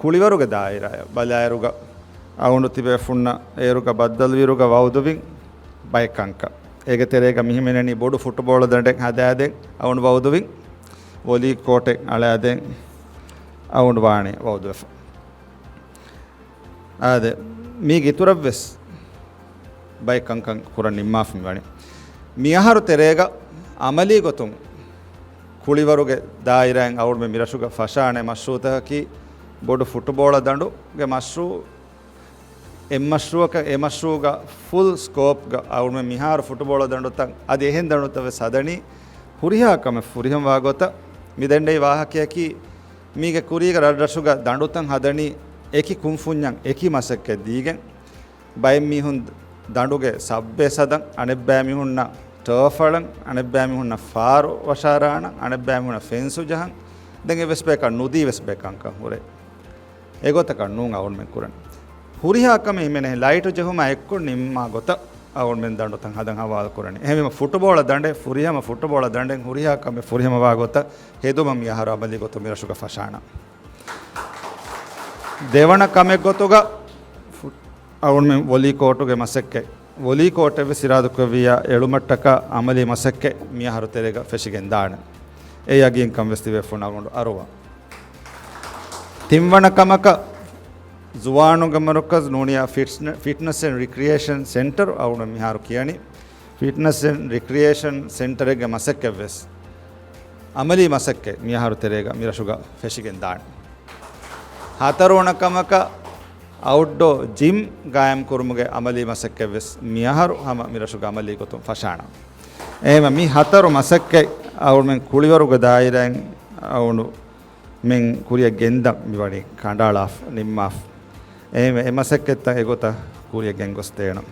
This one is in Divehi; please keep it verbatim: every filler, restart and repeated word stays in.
ކުޅިވަރުގެ ދާއިރާއަށް ބަލާއިރުގަ އަޅުގަނޑު ތިބޭފުންނަށް އޭރުގަ ބައްދަލުވިއިރުގަ ވައުދުވިން ބައެއް ކަންކަން. އޭގެ ތެރޭގަ މިހިމެނެނީ ބޮޑު ފުޓުބޯޅަ ދަނޑެއް ހަދާދޭން އަޅުގަނޑު ވައުދުވިން، ވޮލީ ކޯޓެއް އަޅާދޭން އަޅުގަނޑު ވާނީ ވައުދުވެފަ. އާދެ، މީގެ އިތުރަށްވެސް ބައެއް ކަންކަން ކުރަން ނިންމާފަ މިވަނީ. މިއަހަރު ތެރޭގަ އަމަލީ ގޮތުން ކުޅިވަރުގެ ދާއިރާއިން އަޅުގަނޑުމެން މިރަށުގަ ފަށާނެ މަޝްރޫޢުތަކަކީ ބޮޑު ފުޓުބޯޅަ ދަނޑުގެ މަޝްރޫޢު. އެއް މަޝްރޫޢަކަށް، އެ މަޝްރޫޢުގަ ފުލް ސްކޯޕްގަ އަޅުގަނޑުމެން މިހާރު ފުޓުބޯޅަ ދަނޑުތައް އަދި އެހެން ދަނޑުތައް ވެސް ހަދަނީ ހުރިހާ ކަމެއް ފުރިހަމަވާ ގޮތަށް. މި ދެންނެވި ވާހަކަޔަކީ މީގެ ކުރީގަ ރަށްރަށުގަ ދަނޑުތައް ހަދަނީ އެކި ކުންފުންޏަށް އެކި މަސައްކަތް ދީގެން. ބައެއް މީހުން ދަނޑުގެ ސަބް ބޭސް ހަދަން، އަނެއްބައި މީހުންނަށް ޓާފް އަޅަން، އަނެއްބައި މީހުންނަށް ފާރު ވަށާރާނަން، އަނެއްބައި މީހުންނަށް ފެންސު ޖަހަން. ދެން އެއްވެސް ބަޔަކަށް ނުދީ ވެސް ބައެއް ކަންކަން ހުރޭ. އެގޮތަކަށް ނޫން އަޅުގަނޑުމެން ކުރަނީ. ހުރިހާ ކަމެއް ހިމެނޭ ލައިޓު ޖެހުމާ އެއްކޮށް ނިންމާ ގޮތަށް އަޅުގަނޑުމެން ދަނޑުތައް ހަދަން ހަވާލު ކުރަނީ. އެހެންވީމަ ފުޓުބޯޅަ ދަނޑެއް، ފުރިހަމަ ފުޓުބޯޅަ ދަނޑެއް ހުރިހާ ކަމެއް ފުރިހަމަވާ ގޮތަށް ހެދުމަށް މިއަހަރު އަމަލީ ގޮތުން މިރަށުގަ ފަށާނަން. ދެވަނަ ކަމެއް ގޮތުގަ ފު-، އަޅުގަނޑުމެން ވޮލީ ކޯޓުގެ މަސައްކަތް، ވޮލީ ކޯޓެއް ވެސް އިރާދަކުރެއްވިއްޔާ އެޅުމަށްޓަކާ އަމަލީ މަސައްކަތް މިއަހަރު ތެރޭގަ ފެށިގެން ދާނެ. އެ ޔަގީންކަން ވެސް ތިބޭފުން އަޅުގަނޑު އަރުވަން. ތިންވަނަ ކަމަކަށް ޒުވާނުންގެ މަރުކަޒު ނޫނިޔާ ފިޓްނަ-، ފިޓްނަސް އެންޑް ރިކްރިއޭޝަން ސެންޓަރު އަޅުގަނޑު މިހާރު ކިޔަނީ. ފިޓްނަސް އެންޑް ރިކްރިއޭޝަން ސެންޓަރެއްގެ މަސައްކަތް ވެސް އަމަލީ މަސައްކަތް މިއަހަރު ތެރޭގަ މިރަށުގަ ފެށިގެން ދާނެ. ހަތަރުވަނަ ކަމަކަށް އައުޓްޑޯ ޖިމް ގާއިމް ކުރުމުގެ އަމަލީ މަސައްކަތް ވެސް މިއަހަރު ހަމަ މިރަށުގަ އަމަލީ ގޮތުން ފަށާނަން. އެހެންވީމަ މި ހަތަރު މަސައްކަތް އަޅުގަނޑުމެން ކުޅިވަރުގެ ދާއިރާއިން އަޅުގަނޑުމެން ކުރިއަށް ގެންދަން މިވަނީ ކަނޑައަޅާފަ ނިންމާފަ. އެހެންވެ އެ މަސައްކަތްތައް އެގޮތަށް ކުރިއަށް ގެންގޮސްދޭނަން.